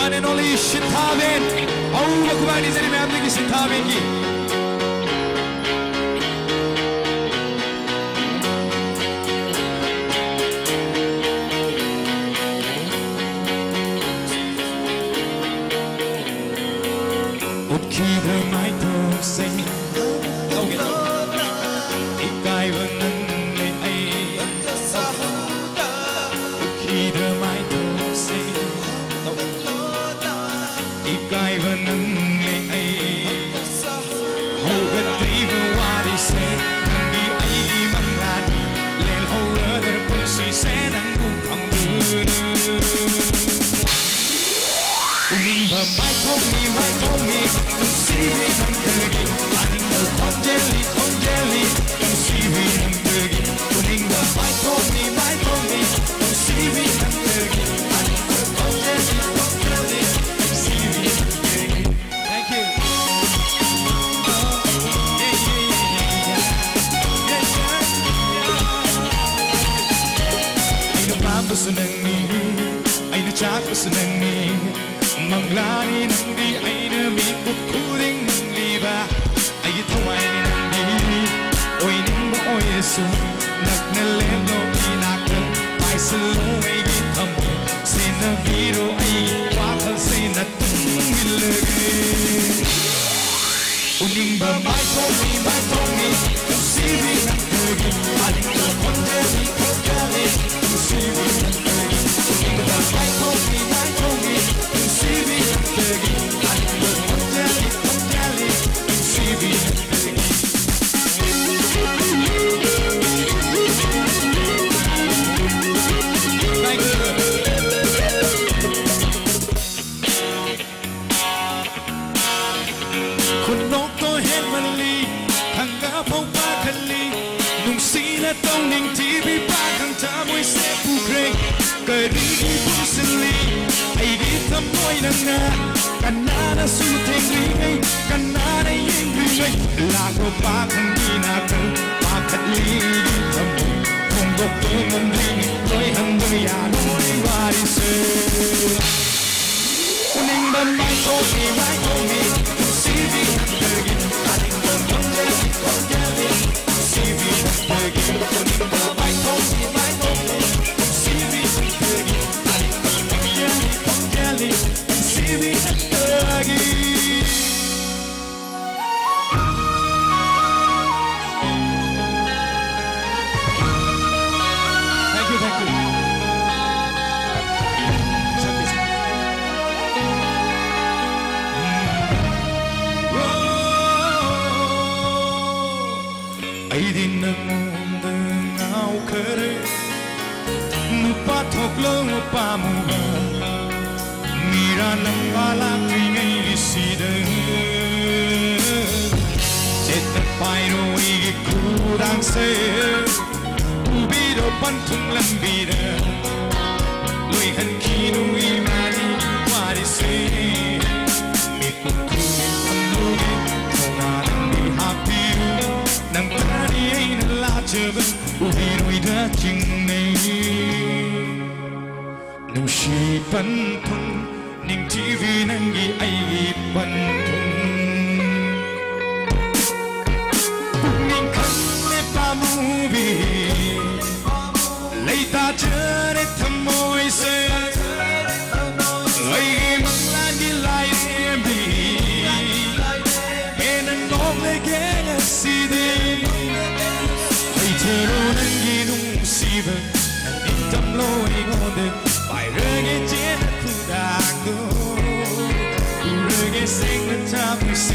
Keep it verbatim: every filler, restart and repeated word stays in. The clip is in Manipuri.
One and only ꯁꯤꯟꯊꯥꯕꯦꯟ꯫ ꯑꯎꯕ ꯈꯨꯕꯥꯛ ꯅꯤꯖꯔꯤ ꯃꯌꯥꯝꯗꯒꯤ ꯁꯤꯟꯊꯥꯕꯦꯟꯒꯤ꯫ ꯎꯠꯈꯤꯗ꯭ꯔ ꯃꯥꯏꯊꯣꯡꯁꯦ꯫ ꯏꯀꯥꯏꯕ ꯅꯪꯂꯦ ꯑꯩ꯫ ꯎꯠꯈꯤꯗ꯭ꯔ ꯃꯥꯏꯊꯣꯡꯁꯦ꯫ ꯏꯀꯥꯏꯕ ꯅꯪꯂꯦ ꯑꯩ꯫ ꯍꯧꯒꯠꯇ꯭ꯔꯤꯕ ꯋꯥꯔꯤꯁꯦ ꯅꯪꯒꯤ ꯑꯩꯒꯤ ꯃꯪꯂꯥꯟ꯫ ꯂꯦꯜꯍꯧꯔꯗ꯭ꯔ ꯄꯨꯟꯁꯤꯁꯦ ꯅꯪꯕꯨ ꯐꯪꯗꯨꯅ꯫ ꯎꯅꯤꯡꯕ ꯃꯥꯏꯊꯣꯡꯅꯤ, ꯃꯥꯏꯊꯣꯡꯅꯤ, ꯅꯨꯡꯁꯤꯕꯤ ꯅꯪꯗꯒꯤ꯫ ꯑꯅꯤꯡꯕ ꯈꯣꯟꯖꯦꯜꯅꯤ, ꯈꯣꯟꯖꯦꯜꯅꯤ, ꯅꯨꯡꯁꯤꯕꯤ ꯅꯪꯗꯒꯤ꯫ ꯎꯅꯤꯡꯕ ꯃꯥꯏꯊꯣꯡꯅꯤ, ꯃꯥꯏꯊꯣꯡꯅꯤ, ꯅꯨꯡꯁꯤꯕꯤ ꯅꯪꯗꯒꯤ꯫ ꯑꯅꯤꯡꯕ ꯈꯣꯟꯖꯦꯜꯅꯤ, ꯈꯣꯟꯖꯦꯜꯅꯤ, ꯅꯨꯡꯁꯤꯕꯤ ꯅꯪꯗꯒꯤ꯫ Thank you. ꯑꯩꯅ ꯄꯥꯝꯕꯁꯨ ꯅꯪꯅꯤ, ꯑꯩꯅ ꯆꯥꯛꯄꯁꯨ ꯅꯪꯅꯤ꯫ ꯃꯪꯂꯥꯅꯤ ꯅꯪꯗꯤ ꯑꯩꯅ ꯃꯤꯀꯨꯞ ꯈꯨꯗꯤꯡ ꯅꯪꯂꯤꯕ꯫ ꯑꯩꯒꯤ ꯊꯋꯥꯏꯅꯤ ꯅꯪꯗꯤ ꯑꯣꯏꯅꯤꯡꯕ ꯑꯣꯏꯔꯁꯨ꯫ ꯅꯛꯅ ꯂꯦꯞꯂꯣ ꯏꯅꯥꯛꯇ, ꯄꯥꯏꯁꯤꯜꯂꯣ ꯑꯩꯒꯤ ꯊꯃꯣꯏ꯫ ꯁꯦꯟꯅꯕꯤꯔꯣ ꯑꯩꯒꯤ ꯋꯥꯈꯜꯁꯦ ꯅꯇꯨꯡ ꯏꯜꯂꯒꯦ꯫ ꯎꯅꯤꯡꯕ ꯃꯥꯏꯊꯣꯡꯅꯤ, ꯃꯥꯏꯊꯣꯡꯅꯤ, ꯅꯨꯡꯁꯤꯕꯤ ꯅꯪꯗꯒꯤ꯫ ꯑꯅꯤꯡꯕ ꯈꯣꯟꯖꯦꯜꯅꯤ, ꯈꯣꯟꯖꯦꯜꯅꯤ, ꯅꯨꯡꯁꯤꯕꯤ ꯅꯪꯗꯒꯤ꯫ ꯎꯅꯤꯡꯕ ꯃꯥꯏꯊꯣꯡꯅꯤ, ꯃꯥꯏꯊꯣꯡꯅꯤ, ꯅꯨꯡꯁꯤꯕꯤ ꯅꯪꯗꯒꯤ꯫ ꯑꯅꯤꯡꯕ ꯈꯣꯟꯖꯦꯜꯅꯤ, ꯈꯣꯟꯖꯦꯜꯅꯤ, ꯅꯨꯡꯁꯤꯕꯤ ꯅꯪꯗꯒꯤ꯫ Thank you. ꯈꯨꯅꯣꯛꯇꯣ ꯍꯦꯟꯃꯜꯂꯤ, ꯊꯪꯒꯥ ꯐꯥꯎ ꯄꯥꯈꯠꯂꯤ꯫ ꯅꯨꯡꯁꯤꯅ ꯇꯧꯅꯤꯡꯊꯤꯕꯤ ꯄꯥꯈꯪ ꯊꯃꯣꯏꯁꯦ ꯄꯨꯈ꯭ꯔꯦ꯫ ꯀꯔꯤꯒꯤ ꯄꯨꯟꯁꯤꯜꯂꯤ ꯑꯩꯒꯤ ꯊꯃꯣꯏ ꯅꯪꯅ? ꯀꯅꯥꯅꯁꯨ ꯊꯦꯡꯂꯤꯉꯩ, ꯀꯅꯥꯅ ꯌꯦꯡꯂꯤꯉꯩ? ꯂꯥꯛꯂꯣ ꯄꯥꯈꯪꯒꯤ ꯅꯥꯀꯜ, ꯄꯥꯈꯠꯂꯤ ꯑꯩꯒꯤ ꯊꯃꯣꯏ꯫ ꯐꯣꯡꯗꯣꯛꯄ ꯉꯝꯗ꯭ꯔꯤꯉꯩ, ꯂꯣꯏꯍꯟꯕ ꯌꯥꯔꯣꯏ ꯋꯥꯔꯤꯁꯦ꯫ Thank you, thank you. ꯑꯩꯗꯤ ꯅꯪꯉꯣꯟꯗ ꯉꯥꯎꯈꯔꯦ, ꯅꯨꯄꯥ ꯊꯣꯛꯂꯣ ꯅꯨꯄꯥ ꯃꯨꯕ, ꯃꯤꯔꯥ ꯅꯪ ꯂꯥꯛꯇ꯭ꯔꯤꯉꯩꯁꯤꯗ꯫ ꯆꯦꯠꯅ ꯄꯥꯏꯔꯣ ꯑꯩꯒꯤ ꯈꯨꯗꯥꯡꯁꯦ, ꯄꯨꯕꯤꯔꯣ ꯄꯟꯊꯨꯡ ꯂꯝꯕꯤꯗ, ꯂꯣꯏꯍꯟꯈꯤꯅꯨ ꯏꯕꯥꯅꯤ ꯋꯥꯔꯤꯁꯦ꯫ ꯃꯤꯀꯨꯞ ꯈꯨꯗꯤꯡ ꯊꯝꯂꯨꯒꯦ, ꯊꯧꯅꯥ ꯅꯪꯒꯤ ꯍꯥꯞꯄꯤꯌꯨ, ꯅꯪ ꯐꯔꯗꯤ ꯑꯩꯅ ꯂꯥꯠꯆꯕ ꯎꯍꯩꯔꯣꯏꯗ ꯆꯤꯡꯅꯩ꯫ ꯅꯨꯡꯁꯤ ꯄꯟꯊꯨꯡ, ꯅꯤꯡꯊꯤꯕꯤ ꯅꯪꯒꯤ ꯑꯩꯒꯤ ꯄꯟꯊꯨꯡ꯫ ꯄꯨꯛꯅꯤꯡ ꯈꯪꯂꯦ ꯄꯥꯝꯃꯨꯕꯤ, ꯂꯩꯇꯥꯖꯔꯦ ꯊꯃꯣꯏꯁꯦ꯫ ꯑꯩꯒꯤ ꯃꯪꯂꯥꯟꯒꯤ ꯂꯥꯏꯔꯦꯝꯕꯤ, ꯍꯦꯟꯅ ꯅꯣꯛꯂꯒꯦ ꯉꯁꯤꯗꯤ꯫ ꯍꯩꯊꯔꯣ ꯅꯪꯒꯤ ꯅꯨꯡꯁꯤꯕ, ꯅꯪ ꯅꯤꯡꯇꯝꯂꯣ ꯑꯩꯉꯣꯟꯗ꯫ ꯄꯥꯏꯔꯒꯦ ꯆꯦꯠꯅ ꯈꯨꯗꯥꯡꯗꯣ, ꯄꯨꯔꯒꯦ ꯁꯦꯡꯅ ꯊꯃꯣꯏꯁꯦ꯫